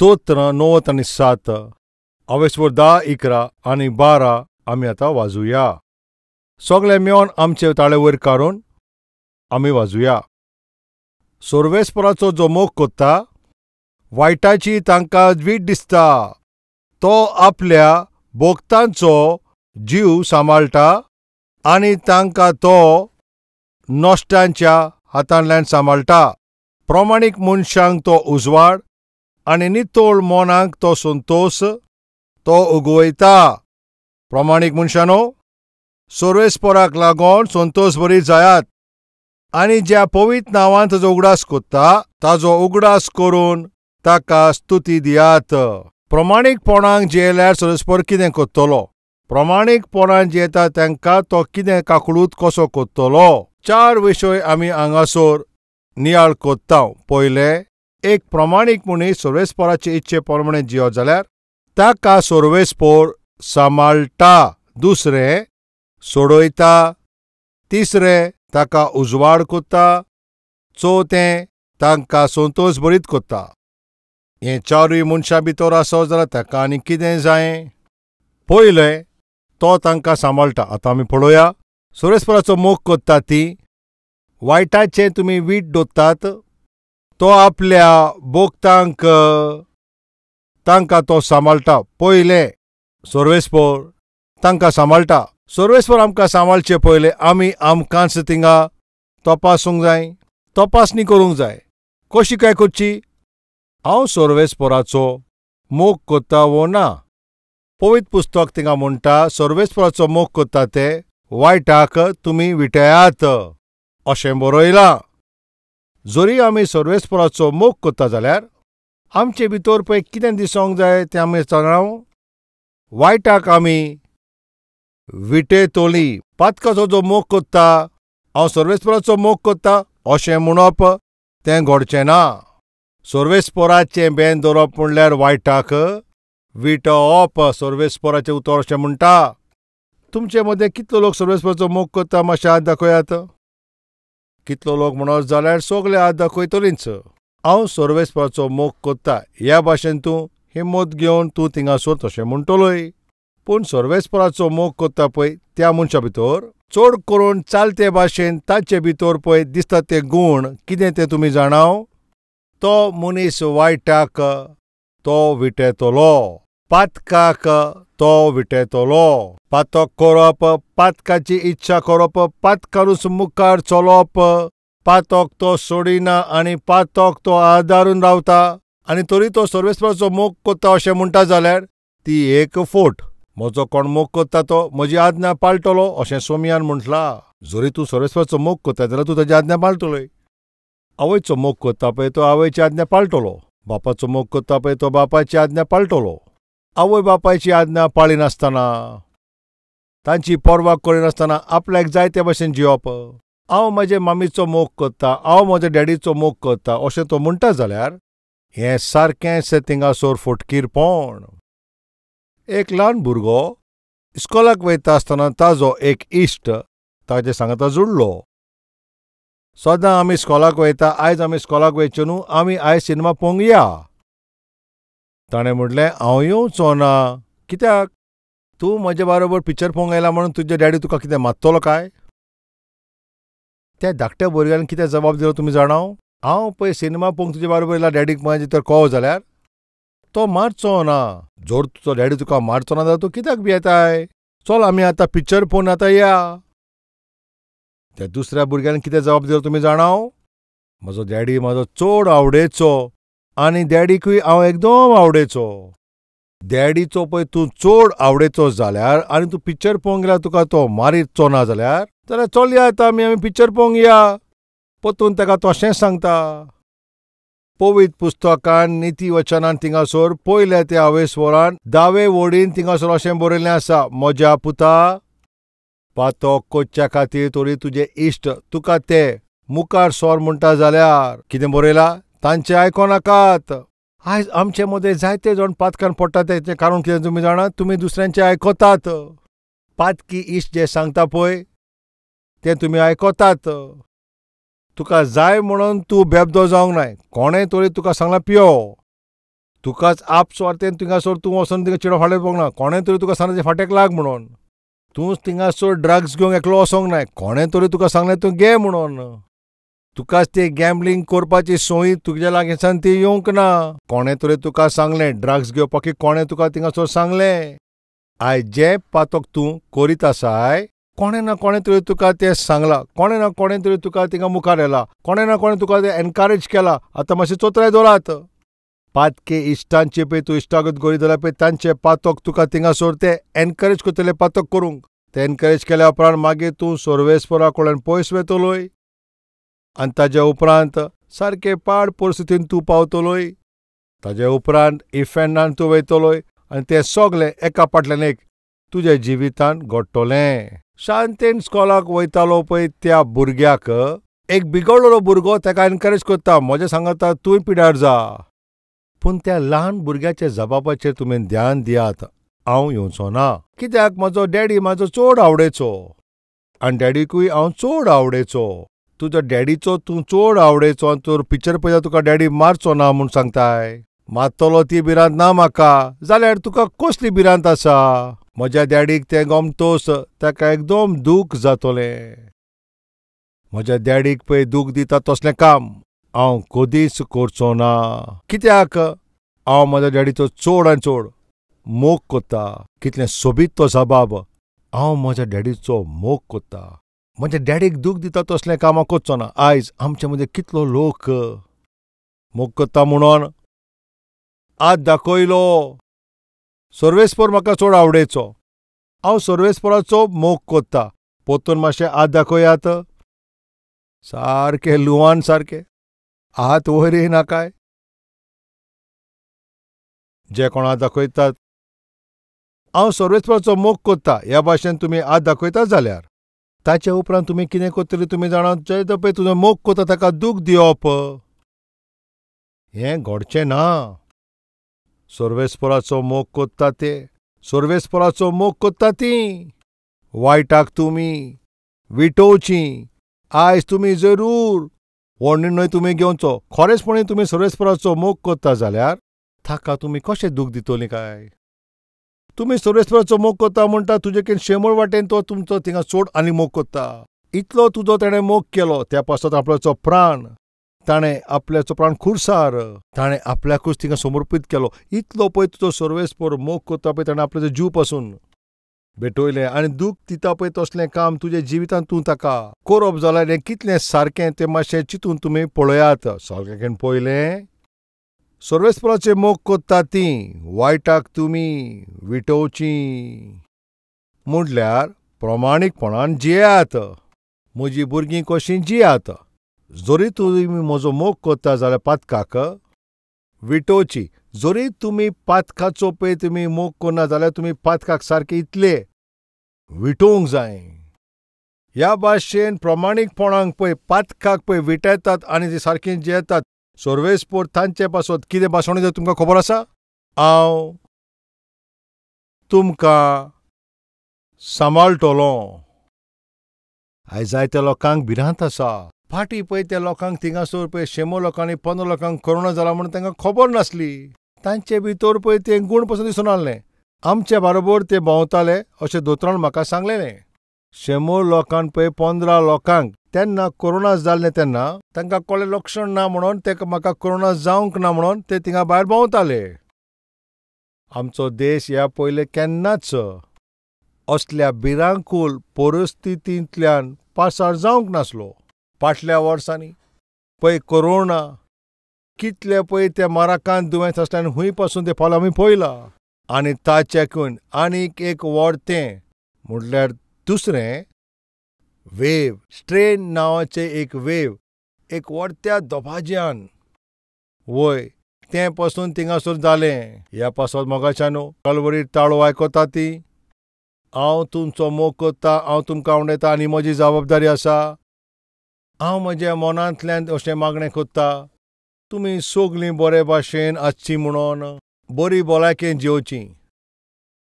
स्तोत्र 9 आनी 7, अवेस्वर 10, 11 आनी 12 आमी आतां वाजूया. सगळे मेळोन आमचे ताळे वयर काडून आमी वाजूया. सोर्वेस्पराचो जो मोग कोत्ता वायटाची तांकां वीट दिसता. तो आपल्या भोक्तांचो जीव सांबाळटा आनी तांकां तो नश्टांच्या हातांतल्यान सांबाळटा. प्रमाणीक मनशांक तो उजवाड आनी नितळ मनाक तो संतोश तो उगवयता. प्रमाणीक मनशानो सोर्वेस्पराक लागून संतोश बरी जायात आनी ज्या पवित्र नांवान ताजो उगडास कोत्ता ताजो उगडास करून ताका स्तुती दियात. प्रमाणीकपणाक जियेल्यार सोर्वेस्पर कितें कोत्तलो? प्रमाणीकपणान जियेता तांकां तो कितें काकळूत कसो कोत्तलो? 4 विशय आमी हांगासर नियाळ कोत्ता. पयलें, एक प्रमाणीक मनीस सोर्वेस्पराचे इच्छे प्रमाणे जियत जाल्यार ताका सोर्वेस्पर सांबाळटा. दुसरें, सोडयता. तिसरें, ताका उजवाड कोत्ता. चवथें, तांकां संतोश बरीत कोत्ता. हें 4 मनशां भितर आसत जाल्यार ताका आनी कितें जाय? पयलें, तो तांकां सांबाळटा. आतां आमी पळोवया सोर्वेस्पराचो मोग कोत्ता ती वायटाचें तुमी वीट दोत्तात. तो आपल्या भोक्तांक तांकां तो सांबाळटा. पयलें, सोर्वेस्पर तांकां सांबाळटा. सोर्वेस्पर आमकां सांबाळचे पयलें आमी आमकांच थिंगा तपासूंक जाय, तपासणी करूंक जाय. कशी काय करची? हांव सोर्वेस्पराचो मोग कोत्ता वो ना? पवित्र पुस्तक थिंगा म्हणटा सोर्वेस्पराचो मोग कोत्ता ते वायटाक तुमी विटयात अशें बरयलां. जरी आमी सोर्वेस्पराचो मोग कोत्ता जाल्यार आमचे भितर पळय कितें दिसूंक जाय तें आमी जाणाव. वायटाक आमी विटेतोली. पातकाचो जो मोग कोत्ता हांव सोर्वेस्पराचो मोग कोत्ता अशें म्हणप तें घडचें ना. सोर्वेस्पराचें बेन दवरप म्हणल्यार वायटाक विटोवप. सोर्वेस्पराचें उतर अशें म्हणटा. तुमचे मदें कितलो लोक सोर्वेस्पराचो मोग कोत्ता मातशें हात दाखयात. कितलो लोक म्हणत जाल्यार सगळे हात दाखयतलींच. हांव सोर्वेस्पराचो मोग कोत्ता ह्या भाशेन तूं हिम्मत घेवन तूं थिंगासर तशें म्हणटलोय. पूण सोर्वेस्पराचो मोग कोत्ता पळय त्या मनशा भितर चड करून चालते भाशेन ताचे भितर पळय दिसता ते गूण कितें तें तुमी जाणाव. तो मनीस वायटाक तो विटेतलो, पातकाक तो विटेतलो. पातक करप, पातकाची इच्छा करप, पातकानूच मुखार चलप. पातक तो सोडिना आनी पातक तो आदारून रावता आनी तरी तो सोर्वेस्पराचो मोग कोत्ता अशें म्हणटा जाल्यार ती एक फोट. म्हजो कोण मोग कोत्ता तो म्हजी आज्ञा पाळटलो अशें सोमयान म्हटलां. जरी तूं सोर्वेस्पराचो मोग कोत्ता जाल्यार तूं ताजी आज्ञा पाळटलोय. आवयचो मोग कोत्ता पळय तो आवयची आज्ञा पाळटलो. बापाचो मोग कोत्ता पळय तो बापायची आज्ञा पाळटलो. आवय बापायची आज्ञा पाळिनासतना, तांची पर्वा करिनासतना आपल्याक जाय ते भाशेन जियोवप. हांव म्हजे मामीचो मोग कोत्ता, हांव म्हज्या डॅडीचो मोग कोत्ता अशें तो म्हणटा जाल्यार हें सारकेंच थिंगासर फटकीरपण. एक ल्हान भुरगो इस्कोलाक वयता आसतना ताजो एक इश्ट ताजे सांगाता जुडलो. सदां आमी इस्कोलाक वयता, आयज आमी इस्कोलाक वयचे न्हू, आमी आयज सिनेमा पळोवंक या. ताणें म्हटलें हांव येवचो ना. कित्याक? तूं म्हजे बारोबर पिक्चर पळोवंक आयला म्हणून तुजे डॅडी तुका कितें मारतलो काय? त्या धाकट्या भुरग्यान कितें जबाब दिलो तुमी जाणाव? हांव पळय सिनेमा पळोवंक तुजे बारोबर येयला डॅडीक म्हजे तर कळो जाल्यार तो मारचो ना. जर तुजो डॅडी तुका मारचो ना जाल्यार तूं कित्याक भियेताय? चल आमी आतां पिक्चर पळोवन आतां या. त्या दुसऱ्या भुरग्यान कितें जबाब दिलो तुमी जाणाव? म्हजो डॅडी म्हजो चड आवडेचो आनी डॅडीकूय हांव एकदम आवडेचो. डॅडीचो पळय तूं चड आवडेचो जाल्यार आनी तूं पिक्चर पळोवंक गेल्यार तुका तो मारीचो ना जाल्यार जाल्यार चल या आतां आमी पिक्चर पळोवंक या. परतून ताका तशेंच सांगता. पवित्र पुस्तकान निती वचनान थिंगासर पयल्या त्या अवेस्वरान दावे वडीन थिंगासर अशें बरयल्लें आसा, म्हज्या पुता पातक कोच्च्या खातीर तरी तुजे इश्ट तुका ते मुखार सोर म्हणटा जाल्यार कितें बरयलां तांचें आयको नाकात. आयज आमचे मदें जायते जाण पातकान पडटा तेचें कारण कितें तुमी जाणात? तुमी दुसऱ्यांचें आयकतात. पातकी इश्ट जे सांगता पळय तें तुमी आयकतात. तुका जाय म्हणून तूं बेबदो जावंक नाय. कोणें तरी तुका सांगलां पियो, तुकाच आपस्वार्थेन थिंगासर तूं वचोन थिंगा चेडवा फाटल्यान पळोवंक ना. कोणें तरी तुका सांगलें फाटेक लाग म्हणून. तूंच थिंगासर ड्रग्स घेवंक एकलो वचोंक नाय. कोणें तरी तुका सांगलें तूं घे म्हणून. तुकाच ती गॅम्बलिंग करपाची संवय तुज्या लागींच्यान ती येवंक ना. कोणें तरी तुका सांगलें ड्रग्स घेवपाक. कोणें तुका थिंगासर सांगलें. आयज जें पातक तूं करीत आसाय कोणें ना कोणें तरी तुका तें सांगलां. कोणें ना कोणें तरी तुका थिंगा मुखार येला. कोणें ना कोणें तुका तें एनकरेज केलां. आतां मातशें चोत्राय दवरात. पातके इश्टांचे पळय तूं इश्टागत करीत जाल्यार पळय तांचे पातक तुका थिंगासर ते एनकरेज करतले पातक करूंक. ते एनकरेज केल्या उपरांत मागीर तूं सर्वेस्परा कडल्यान पयस वेतलोय आनी ताज्या उपरांत सारके पाड परिस्थितीन तूं पावतलोय. ताज्या उपरांत इफेन्नान तूं वयतलोय आनी तें सगलें एका फाटल्यान एक तुज्या जिवितान घडटलें. शांतेन स्कॉलाक वयतालो पळय त्या भुरग्याक एक बिगडलेलो भुरगो ताका एनकरेज करता, म्हजें सांगता तूंय पिड्यार जा. पूण त्या ल्हान भुरग्याच्या जबाबाचेर तुमी ध्यान दियात. हांव येवचो ना. कित्याक म्हजो डॅडी म्हाजो चड आवडेचो आनी डॅडीकूय हांव चड आवडेचो. तुजो डॅडीचो तूं चड आवडेचो आनी तूं पिक्चर पळयता तुका डॅडी मारचो ना म्हूण सांगताय. मारतलो ती भिरांत ना म्हाका. जाल्यार तुका कसली भिरांत आसा? म्हज्या डॅडीक तें गोमतोस ताका एकदम दूख जातलें. म्हज्या डॅडीक पळय दूख दिता तसलें काम हांव कदीच करचो ना. कित्याक हांव म्हज्या डॅडीचो चड आनी चड मोग करता. कितलें सोबीत तो जबाब. हांव म्हज्या डॅडीचो मोग करता. म्हज्या डॅडीक दूख दिता तसलें काम हांव करचो ना. आयज आमचे मदीं कितलो लोक मोग करता म्हणून आज दाखयलो. सर्वेस्पर म्हाका चड आवडेचो. हांव सर्वेस्पराचो मोग करता. परतून मातशें हात दाखयात. सारकें लुवान सारकें हात वयर येना काय. जे कोण हात दाखयतात हांव सर्वेस्पराचो मोग करता ह्या भाशेन तुमी हात दाखयतात जाल्यार ताच्या उपरांत तुमी कितें करतली तुमी जाणा? जे पळय तुजो मोग करता ताका दूख दिवप हें घडचें ना. सर्वेस्पराचो मोग करता ते सर्वेस्पराचो मोग करता तीं वायटाक तुमी विटोवचीं. आयज तुमी जरूर हो निर्णय तुमी घेवचो. खरेंचपणी तुमी सर्वेस्पराचो मोग करता जाल्यार ताका तुमी कशें दूख दितलीं काय? तुमी सर्वेस्पराचो मोग करता म्हणटा तुजे कडेन शेमोळ वाटेन तो तुमचो थिंगा चड आनी मोग करता. इतलो तुजो ताणें मोग केलो त्या पासत आपल्याचो प्राण ताणें आपल्याचो प्राण खुर्सार ताणें आपल्याकूच थिंगा समर्पीत केलो. इतलो पळय तुजो सर्वेस्पर मोग करता पळय ताणें आपल्याचो जीव पासून भेटयलें आनी दूख दिता पळय तसलें काम तुज्या जिवितांत तूं ताका करप जाल्यार हें कितलें सारकें तें मातशें चिंतून तुमी पळयात. सारकें पळयलें. सर्वेस्पराचे मोग करता तीं वायटाक तुमी विटोवचीं म्हटल्यार प्रमाणीकपणान जियात. म्हजी भुरगीं कशीं जियात. जरी तुमी म्हजो मोग करता जाल्यार पातकाक विटोवची. जरी तुमी पातकाचो पळय तुमी मोग करना जाल्यार तुमी पातकाक सारके इतले विटोवंक जाय. ह्या भाशेन प्रमाणीकपणाक पळय पातकाक पळय विटयतात आनी ती सारकीं जियेतात. सर्वेस्पर तांचे पासत कितें भाशण दिता तुमकां खबर आसा? हांव तुमकां सांबाळटलो. आयज जायत्या लोकांक भिरांत आसा. फाटीं पळय त्या लोकांक थिंगासर पळय 100 लोकांनी 15 लोकांक कोरोना जाला म्हणून तांकां खबर नासली. तांचे भितर पळय तें गूण पसून दिसून आसलें. आमचे बरोबर ते भोंवताले अशें दोतोरान म्हाका सांगलेलें. 100 लोकांक पळय 15 लोकांक तेन्ना कोरोना जाल्लें तेन्ना तांकां कळ्ळें लक्षण ना म्हणून ते म्हाका कोरोना जावंक ना म्हणून ते थिंगा भायर भोंवताले. आमचो देश ह्या पयलें केन्नाच असल्या भिरांकूळ परिस्थितींतल्यान पासार जावंक नासलो. फाटल्या वर्सांनी पळय कोरोना कितले पळय ते माराकान दुयेंस आसल्यान हुंय पासून ते फाल्यां आमी पळयलां. आनी ताचेकून आनीक एक वर्तें म्हटल्यार दुसरें वेव स्ट्रेन नांवाचें एक वेव एक वर्त्या दबाज्यान वय तें पासून थिंगासर जालें. ह्या पासत मोगाच्यान कलवरी ताळो आयकता ती हांव तुमचो मोग करता, हांव तुमकां आवडयता आनी म्हजी जबाबदारी आसा. हांव म्हज्या मनांतल्यान अशें मागणें करता तुमी सगळीं बरे भाशेन आसचीं म्हणून, बरी भलायकेन जेवची,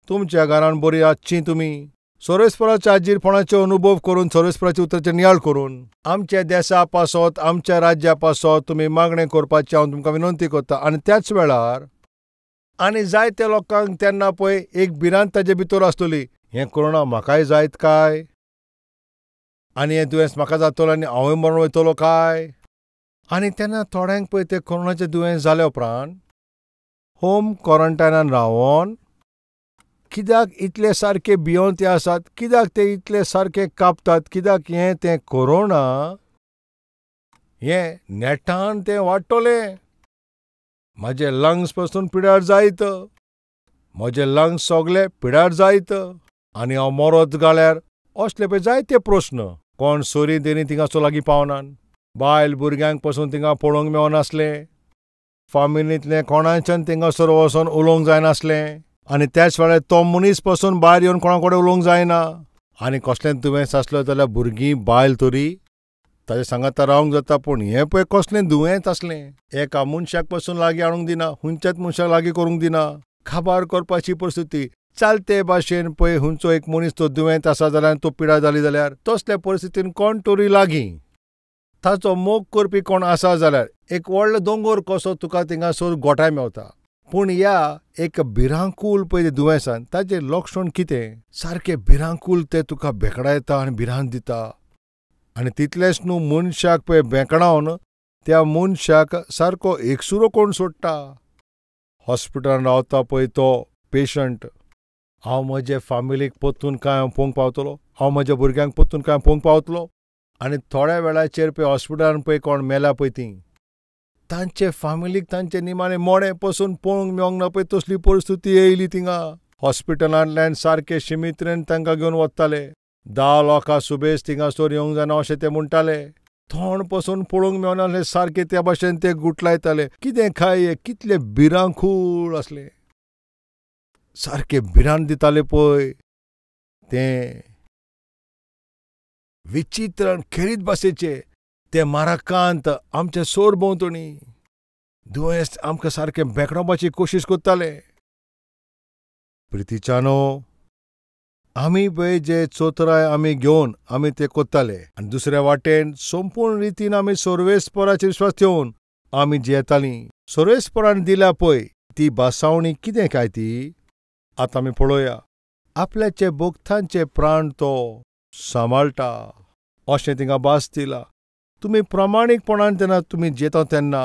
तुमच्या घरान बरी आसची तुमी. सर्वेस्पराच्या आजीरपणाचे अनुभव करून सर्वेस्पराच्या उतराचेर नियाळ करून आमच्या देसा पासत आमच्या राज्या पासत तुमी मागणें करपाचें हांव तुमकां विनंती करता. आनी त्याच वेळार आनी जायते लोकांक तेन्ना पळय एक भिरांत ताजे भितर आसतली, हें कोरोना म्हाकाय जायत काय, आनी हें दुयेंस म्हाका जातलो आनी हांवूय मरण वयतलो काय. आनी तेन्ना थोड्यांक पळय तें कोरोनाचें दुयेंस जाल्या उपरांत होम क्वॉरंटायनान रावन कित्याक इतले सारके भियोन ते आसात, कित्याक ते इतले सारके कापतात, कित्याक हें तें कोरोना हें नेटान तें वाडटलें, म्हजे लंग्स पसून पिड्यार जायत, म्हजे लंग्स सगळे पिड्यार जायत आनी हांव मरत जाल्यार, असले पळय जायते प्रस्न. कोण सोरी तेणी थिंगासो लागीं पावनात, बायल भुरग्यांक पसून थिंगा पळोवंक मेळनासलें, फामिलींतलें कोणाच्यान थिंगासर वचोन उलोवंक जायनासलें, आनी त्याच वेळार तो मनीस पसून भायर येवन कोणा कडेन उलोवंक जायना. आनी कसलें दुयेंस आसलो जाल्यार भुरगीं बायल तरी ताजे सांगाता रावंक जाता, पूण हें पळय कसलें दुयेंत आसलें, एका मनशाक पसून लागीं हाडूंक दिना, खंयच्याच मनशाक लागीं करूंक दिना, काबार करपाची परिस्थिती. चालते भाशेन पळय खंयचो एक मनीस तो दुयेंत आसा जाल्यार तो पिडा जाली जाल्यार तसले परिस्थितीन कोण तरी लागीं ताचो मोग करपी कोण आसा जाल्यार एक व्हडलो दोंगोर कसो तुका थिंगासर गोठाय मेवता. पूण ह्या एक भिरांकूल पळय दुयेंसान ताजें लक्षण कितें, सारकें भिरांकूल तें तुका भेकडायता आनी भिरांत दिता. आनी तितलेंच न्हू, मनशाक पळय भेकडावन त्या मनशाक सारको एकसुरो कोण सोडटा. हॉस्पिटलान रावता पळय तो पेशंट, हांव म्हजे फामिलीक परतून कांय हांव पळोवंक पावतलो, हांव म्हज्या भुरग्यांक परतून कांय पळोवंक पावतलो. आनी थोड्या वेळाचेर पळय हॉस्पिटलान पळय कोण मेला पळय तीं तांचे फामिलीक तांचे निमाणें मोडें पसून पळोवंक मेळोंक ना पळय तसली परिस्थिती येयली थिंगा. हॉस्पिटलांतल्यान सारके शिमित्रेन तांकां घेवन वताले, 10 लोकां सुबेज थिंगासर येवंक जायना अशें ते म्हणटाले, तोंड पसून पळोवंक मेळनासलें, सारकें त्या भाशेन ते गुटलायताले. कितें काय कितलें भिरांकूळ आसलें, सारकें भिरांत दिताले पळय तें विचित्र आनी खेरीत भाशेचें तें माराकांत आमच्या सोर भोंवतणी दुयेंस आमकां सारकें भेकडावपाची कोशिश करताले. प्रितीच्यानो, आमी पळय जे चोतराय आमी घेवन आमी ते कोत्ताले आनी दुसऱ्या वाटेन संपूर्ण रितीन आमी सर्वेस्पराचेर विश्वास ठेवन आमी जियेतालीं. सर्वेस्परान दिल्या पळय ती भासावणी कितें काय ती आतां आमी पळोवया. आपल्याचे भोक्तांचे प्राण तो सांबाळटा अशें थिंगा भास दिला. तुमी प्रामाणीकपणान तेन्ना तुमी जियेता तेन्ना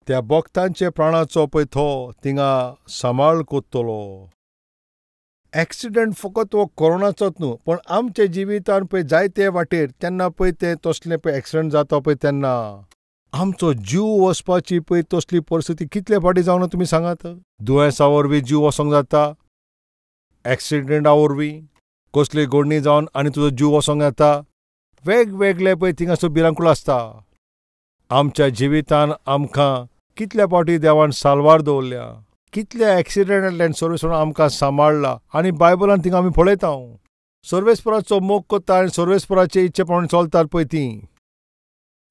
त्या भक्तांचे प्राणाचो पळय तो थिंगा सांबाळ कोत्तलो. एक्सिडंट फकत हो कोरोनाचोच न्हू, पूण आमच्या जिवितान पळय जायते वाटेर तेन्ना पळय तें तसलें पळय एक्सिडंट जाता पळय तेन्ना आमचो जीव वचपाची पळय तसली परिस्थिती कितले फावटी जावना तुमी सांगात. दुयेंसा वरवीं जीव वचोंक जाता, एक्सिडंटा वरवीं कसली घडणी जावन आनी तुजो जीव वचोंक जाता. वेगवेगळे पळय थिंगासर भिरांकूळ आसता. आमच्या जिवितान आमकां कितल्या फावटी देवान साल्वार दवरल्या, कितल्या एक्सिडंटांतल्यान सर्वेस्परान आमकां सांबाळ्ळा. आनी बायबलान थिंगा आमी पळयता सर्वेस्पराचो मोग करता आनी सर्वेस्पराचे इच्छे प्रमाणे चलतात पळय तीं.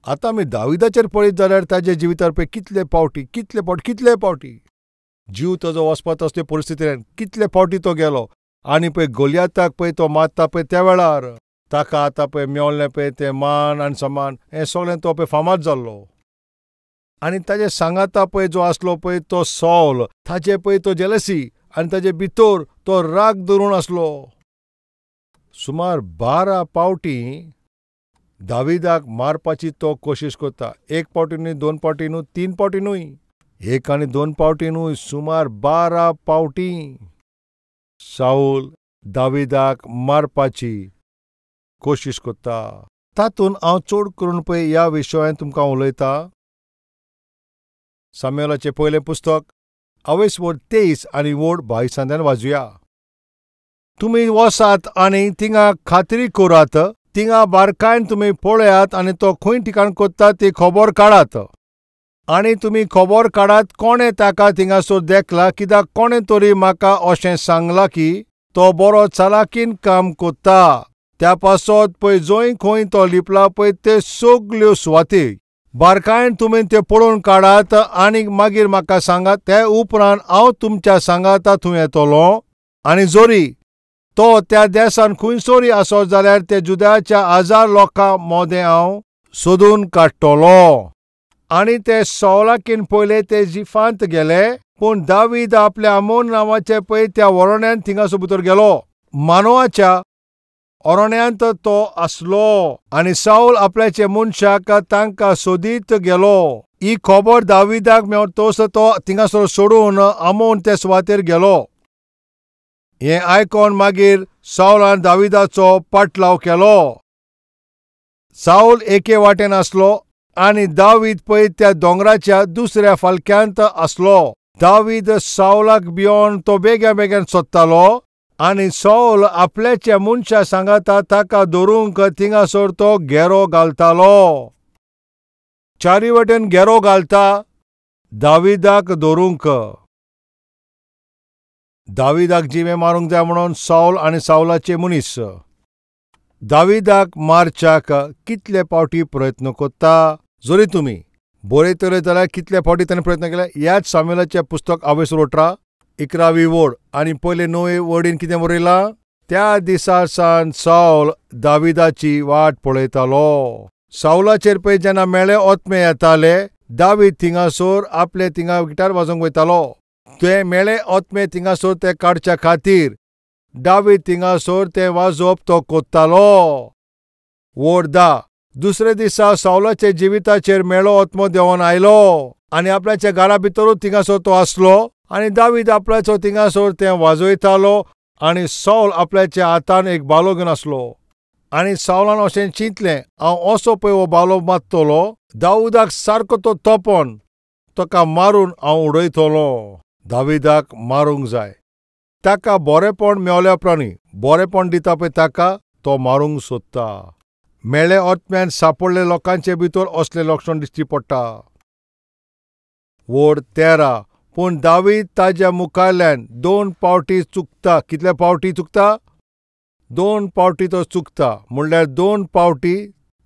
आतां आमी दाविदाचेर पळयत जाल्यार ताज्या जिवितार पळय कितले फावटी कितले फावटी कितले फावटी जीव ताजो वचपा तसले परिस्थितीन कितले फावटी तो गेलो. आनी पळय गोलियाताक पळय तो मारता पळय त्या वेळार ताका आतां पळय मेवलें पळय तें मान आनी समान हें सगळें तो पळय फामाद जाल्लो. आनी ताजे सांगाता पळय जो आसलो पळय तो सॉल, ताजे पळय तो जेलसी आनी ताजे भितर तो राग धरून आसलो. सुमार 12 फावटी दाविदाक मारपाची तो कोशिश करता. एक फावटी न्हय, 2 फावटी न्हय, 3 फावटी न्हय, 1 आनी 2 फावटी न्हय, सुमार 12 फावटी साऊल दाविदाक मारपाची कोशिश करता. तातूंत हांव चड करून पळय ह्या विशयान तुमकां उलयतां. सामुएलाचें पयलें पुस्तक 22 वड 23 आनी वड 22 वाजुया. तुमी वसात आनी थिंगा खात्री करात, थिंगा बारकायन तुमी पळयात आनी तो खंय ठिकाण कोत्ता ती खबर काडात. आनी तुमी खबर काडात कोणें ताका थिंगासर देखला, कित्याक कोणें तरी म्हाका अशें सांगलां की तो बरो चालाकीन काम कोत्ता. त्या पासत पळय जंय खंय तो लिपला पळय ते सगल्यो सुवाती बारकायन तुमी ते पळोवन काडात आनी मागीर म्हाका सांगात. ते उपरांत हांव तुमच्या सांगाता थंय येतलो. आनी जरी तो त्या देसान खंयसरूय आसत जाल्यार ते जुद्याच्या 1000 लोकां मदें हांव सोदून काडटलो. आनी ते सवलाकीन पयले ते जिफांत गेले पूण दावीद आपल्या आमोन नांवाचे पळय त्या वरण्यांत थिंगासो भितर गेलो. मानवाच्या अरण्यांत तो आसलो आनी सावल आपल्याचे मनशाक तांकां सोदीत गेलो. ही खबर दावीदाक मेवतोस तो थिंगासर सोडून आमोन ते सुवातेर गेलो. हें आयकोन मागीर सावलान दावीदाचो पाटलाव केलो. सावल एके वाटेन आसलो आनी दावीद पळय त्या दोंगराच्या दुसऱ्या फालक्यांत आसलो. दावीद सावलाक भियोन तो बेग्या बेग्यान सोदतालो आनी सावल आपल्याच्या मनशा सांगाता ताका धरूंक थिंगासर तो घेरो घालतालो. चारी वटेन घेरो घालता दावीदाक धरूंक. दावीदाक जिवे मारूंक जाय म्हणून सावल आनी सावलाचे मनीस दावीदाक मारच्याक कितले फावटी प्रयत्न करता. जरी तुमी बरयतले जाल्यार कितले फावटी ताणें प्रयत्न केले. ह्याच सामुएलाचें पुस्तक आवयस 18 11वी वड आनी पयले 9 वडीन कितें बरयलां? त्या दिसा सावन सावल दावीदाची वाट पळयतालो. सावलाचेर पळय जेन्ना मेळे ओतमे येताले दावीद थिंगासर आपले थिंगा गिटार वाजोवंक वयतालो. ते मेळे ओतमे थिंगासर ते काडच्या खातीर दावीद थिंगासर ते वाजोवप तो कोत्तालो. वड 10 दुसरे दिसा सावलाच्या जिविताचेर मेळो ओतमो देंवन आयलो आनी आपल्याच्या घरा भितरूच थिंगासर तो आसलो आनी दावीद आपल्याचो थिंगासर तें वाजयतालो आनी सावल आपल्याच्या हातान एक बालो घेवन आसलो. आनी सावलान अशें चिंतलें, हांव असो पळय हो बालो मारतलो, दाऊदाक सारको तो तोपोन ताका मारून हांव उडयतलो. दावीदाक मारूंक जाय. ताका बरेपण मेवल्या उपरांत बरेपण दिता पळय ताका तो मारूंक सोदता. मेळे ओतम्यान सापडले लोकांचे भितर असलें लक्षण दिश्टी पडटा. वड 13 पूण दावीद ताज्या मुखाल्यान 2 फावटी चुकता. कितले फावटी चुकता? 2 फावटी तो चुकता. म्हणल्यार 2 फावटी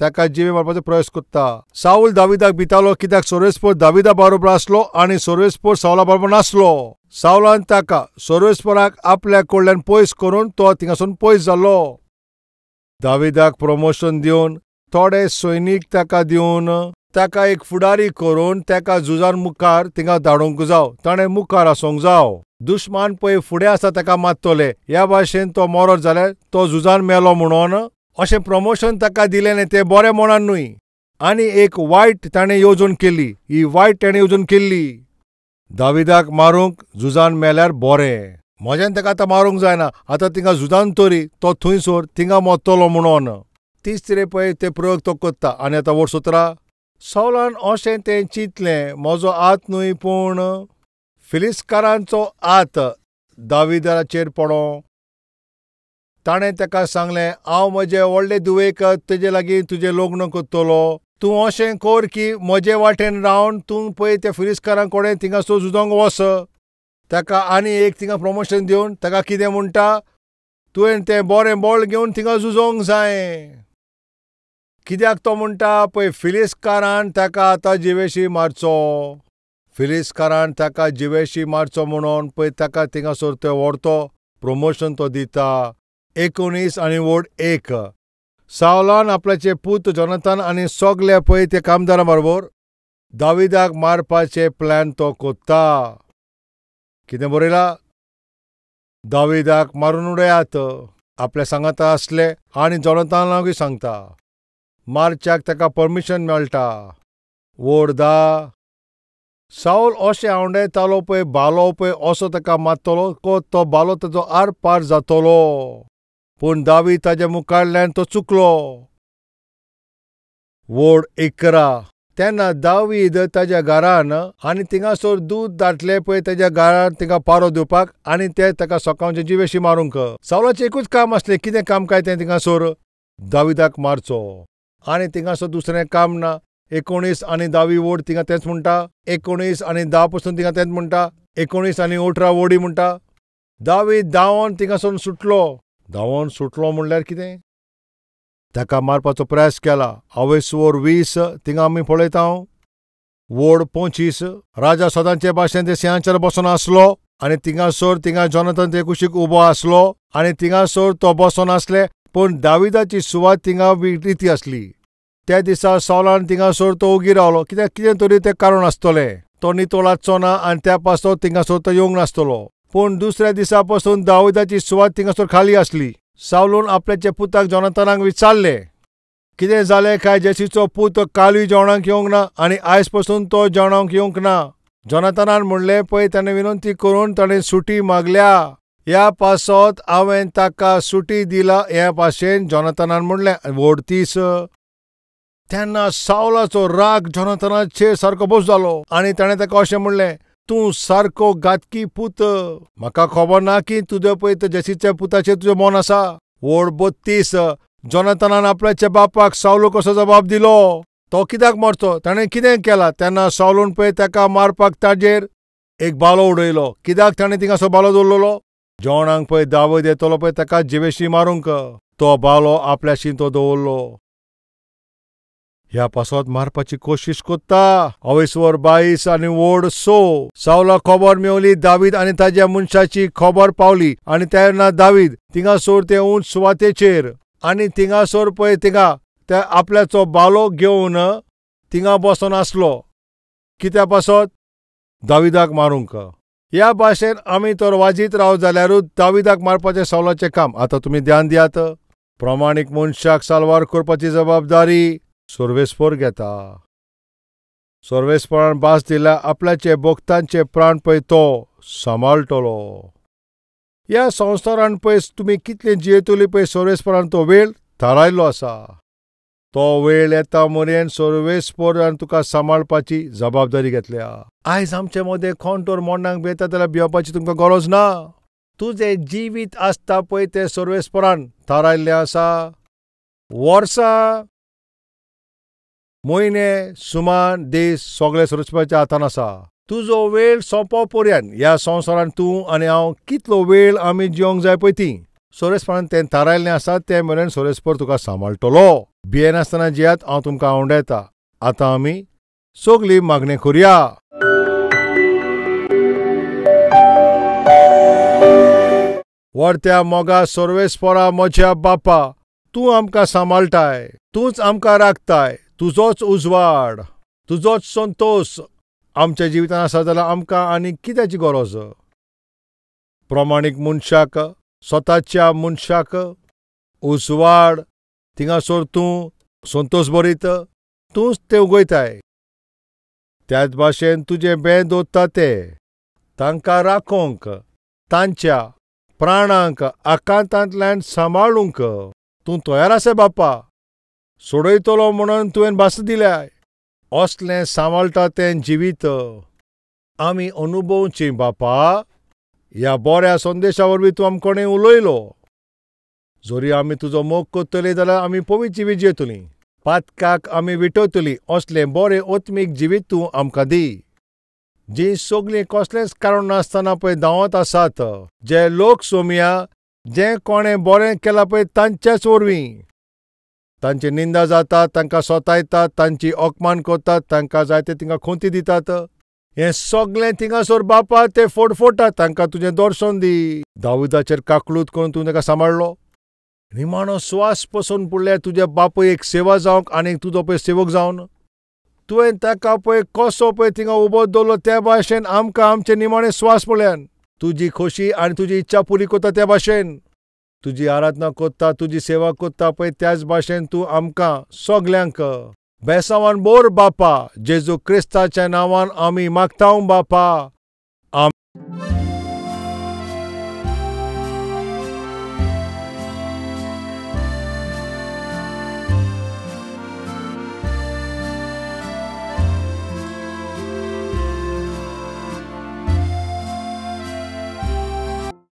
ताका जिवे मारपाचो प्रयास करता. सावल दावीदाक भितालो कित्याक सर्वेस्पर दावीदा बरोबर आसलो आनी सर्वेस्पर सावला बरोबर नासलो. सावलान ताका सर्वेस्पराक आपल्या कडल्यान पयस करून तो थिंगासून पयस जालो. दावीदाक प्रमोशन दिवन थोडे सैनीक ताका दिवन ताका एक फुडारी करून ताका झुजान मुखार थिंगा धाडूंक जाव. ताणें मुखार आसूंक जाव. दुश्मान पळय फुडें आसा ताका मारतले ह्या भाशेन तो मरत जाल्यार तो झुजान मेलो म्हणून अशें प्रमोशन ताका दिलें न्ही तें बरें म्हणून न्हय. आनी एक वायट ताणें येवजण केली. ही वायट ताणें येवजण केल्ली. दावीदाक मारूंक झुजान मेल्यार बरें. म्हज्यान ताका आतां मारूंक जायना, आतां थिंगा झुजान तरी तो थंयसर थिंगा मरतलो म्हणून. तिसरे पळय ते प्रयोग तो करता. आनी आतां वड 17 सावलान अशें तें चिंतलें, म्हजो हात न्हय पूण फिलिस्कारांचो हात दावीदाचेर पडों. ताणें ताका सांगलें, हांव म्हजे व्हडले धुवेक तेजे लागीं तुजें लग्न करतलो. तूं अशें कर की म्हजे वाटेन रावन तूं पळय त्या फिलिस्कारां कडेन थिंगासर झुजोंक वच. ताका आनी एक थिंगा प्रमोशन दिवन ताका कितें म्हणटा, तुवें तें बरें बळ घेवन थिंगा झुजोंक जाय. कित्याक तो म्हणटा पळय फिलिस्कारान ताका आतां जिवेशी मारचो. फिलिस्कारान ताका जिवेशी मारचो म्हणून पळय ताका थिंगासर ते व्हरतो प्रमोशन तो दिता. 19 आनी वड 1 सावलान आपल्याचे पूत जोनाथान आनी सगळे पळय ते कामदारां बरोबर दावीदाक मारपाचे प्लॅन तो कोत्ता. कितें बरयलां? दावीदाक मारून उडयात आपल्या सांगाता आसले आनी जोनाथानाकूय सांगता. मारच्याक ताका परमिशन मेळटा. वड 10 सावल अशें आंवडेतालो पळय बालो पळय असो ताका मारतलो को तो बालो ताजो आर पार जातलो. पूण दावीद ताज्या मुखारल्यान तो चुकलो. वड 11 तेन्ना दावीद ताज्या घरान आनी थिंगासर दूद दाटले पळय ताज्या घरान थिंगा पारो दिवपाक आनी ते ताका सकाळचे जिवेशी मारूंक. सावलाचें एकूच काम आसलें. कितें काम काय तें? थिंगासर दावीदाक मारचो आनी थिंगासर दुसरें काम ना. 19 आनी 10वी वड थिंगा तेंच म्हणटा. 19 आनी 10 पसून थिंगा तेंच म्हणटा. 19 आनी 18 वडी म्हणटा. दावीद धांवन थिंगासून सुटलो. धांवन सुटलो म्हणल्यार कितें? ताका मारपाचो प्रयास केला. आवयसवर 20 थिंगा आमी पळयता. वड 25 राजा सदांचे भाशेन ते सिंहाचेर बसून आसलो आनी थिंगासर थिंगा जोनाथन ते कुशीक उबो आसलो आनी थिंगासर तो बसून आसले. पूण दावीदाची सुवात थिंगा रिती आसली. त्या दिसा सावलान थिंगासर तो ओगी रावलो. कित्याक कितें तरी तें कारण आसतलें. तो नितळ आसचो ना आनी त्या पासत थिंगासर तो येवंक नासतलो. पूण दुसऱ्या दिसा पसून दाविदाची सुवात थिंगासर खाली आसली. सावलून आपल्याच्या पुताक जोनाथानाक विचारलें, कितें जालें काय जेसीचो पूत कालूय जेवणाक येवंक ना आनी आयज पसून तो जेवणाक येवंक ना? जोनाथानान म्हणलें, पळय ताणें विनंती करून ताणें सुटी मागल्या, ह्या पासत हांवें ताका सुटी दिला. ह्या भाशेन जोनाथानान म्हणलें. व्हड दीस. तेन्ना सावलाचो राग जोनाथानाचेर सारको बोस जालो आनी ताणें ताका अशें म्हणलें, तूं सारको घातकी पूत, म्हाका खबर ना की तुजें पळय जेसीच्या पुताचेर तुजें मन आसा. व्हड 32. जोनाथानान आपल्याच्या बापाक सावलो कसो जबाब दिलो, तो कित्याक मरचो, ताणें कितें केलां? तेन्ना सावलून पळय ताका मारपाक ताजेर एक बालो उडयलो. कित्याक ताणें थिंगासो बालो दवरलेलो? जेवणाक पळय दावत येतलो पळय ताका जिवेशी मारूंक. तो बालो आपल्याशी तो दवरलो. ह्या पासत मारपाची कोशिश कोत्ता. अवेसवर 22 आनी व्हड 6. सावलाक खबर मेवली, दावीद आनी ताज्या मनशाची खबर पावली आनी तेन्ना दावीद थिंगासर ते उंच सुवातेचेर आनी थिंगासर पळय थिंगा त्या आपल्याचो बालो घेवन थिंगा बसोन आसलो. कित्या पासत? दाविदाक मारूंक. ह्या भाशेन आमी तर वाजीत राव जाल्यारूच दाविदाक मारपाचें सावलाचें काम. आतां तुमी ध्यान दियात, प्रमाणीक मनशाक साल्वार करपाची जबाबदारी सर्वेस्पर घेता. सर्वेस्परान भास दिल्या आपल्याचे भक्तांचे प्राण पळय तो सांबाळटलो. ह्या संवसारान पळय तुमी कितले जियेतली पळय सर्वेस्परान तो वेळ थारायल्लो आसा. तो वेळ येता मेरेन सर्वेस्परान तुका सांबाळपाची जबाबदारी घेतल्या. आयज आमचे मदें कोण तर मरणाक भियेता जाल्यार भिवपाची तुमकां गरज ना. तुजें जिवीत आसता पळय तें सर्वेस्परान थारायल्लें आसा. वर्सां, म्हयने, सुमान, दीस सगळे सर्वेस्पराच्या हातान आसा. तुजो वेळ सोंपो पर्यंत ह्या संवसारान तूं आनी हांव कितलो वेळ आमी जिवंक जाय पळय ती सर्वेस्परान तें थारायल्लें आसा. तें मेरेन सर्वेस्पर तुका सांबाळटलो. भियेनासतना जियात, हांव तुमकां आवडयता. आतां आमी सगळीं मागणें करुया. व्हडत्या मोगा सर्वेस्परा म्हज्या बापा, तूं आमकां सांबाळटाय, तूंच आमकां राखताय. तुजोच उजवाड, तुजोच संतोश आमच्या जिवितान आसा जाल्यार आमकां आनी कित्याची गरज? प्रमाणीक मनशाक, स्वताच्या मनशाक उजवाड थिंगासर तूं संतोश बरीत, तूंच ते उगयताय. त्याच भाशेन तुजें बें दवरता ते तांकां राखोवंक, तांच्या प्राणांक आकांतांतल्यान सांबाळूंक तूं तयार आसा बापा. सोडयतलो म्हणून तुवें भास दिल्याय. असलें सांबाळटा तें जिवीत आमी अनुभवचें बापा. ह्या बऱ्या संदेशा वरवीं तूं आमकोणें उलयलो. जरी आमी तुजो मोग करतली जाल्यार आमी पवित्र जिवीत जियेतलीं, पातकाक आमी विटयतलीं. असलें बरें आत्मीक जिवीत तूं आमकां दी. जीं सगळीं कसलेंच कारण नासतना पळय धांवत आसात, जे लोक सोमया जें कोणें बरें केलां पळय तांचेच वरवीं तांची निंदा जाता, तांकां सोतायतात, तांची अपमान करतात, तांकां जायते तिंगा खोंती दितात. हें सगळें थिंगासर बापा ते फोडफोडटात. तांकां तुजें दर्शन दी. दाविदाचेर काकळूत करून तूं ताका सांबाळ्ळो. निमाणो स्वास पसून पडल्यार तुज्या बापूय एक सेवा जावंक आनी तुजो पळय सेवक जावन तुवें ताका पळय कसो पळय थिंगा उबो दवरलो त्या भाशेन आमकां आमचे निमाणे स्वास पळयान तुजी खोशी आनी तुजी इच्छा पुरी करता त्या भाशेन तुजी आराधना करता, तुजी सेवा करता पळय त्याच भाशेन तूं आमकां सगल्यांक बेसावान बोर बापा. जेजू क्रिस्ताच्या नांवान आमी मागता बापा.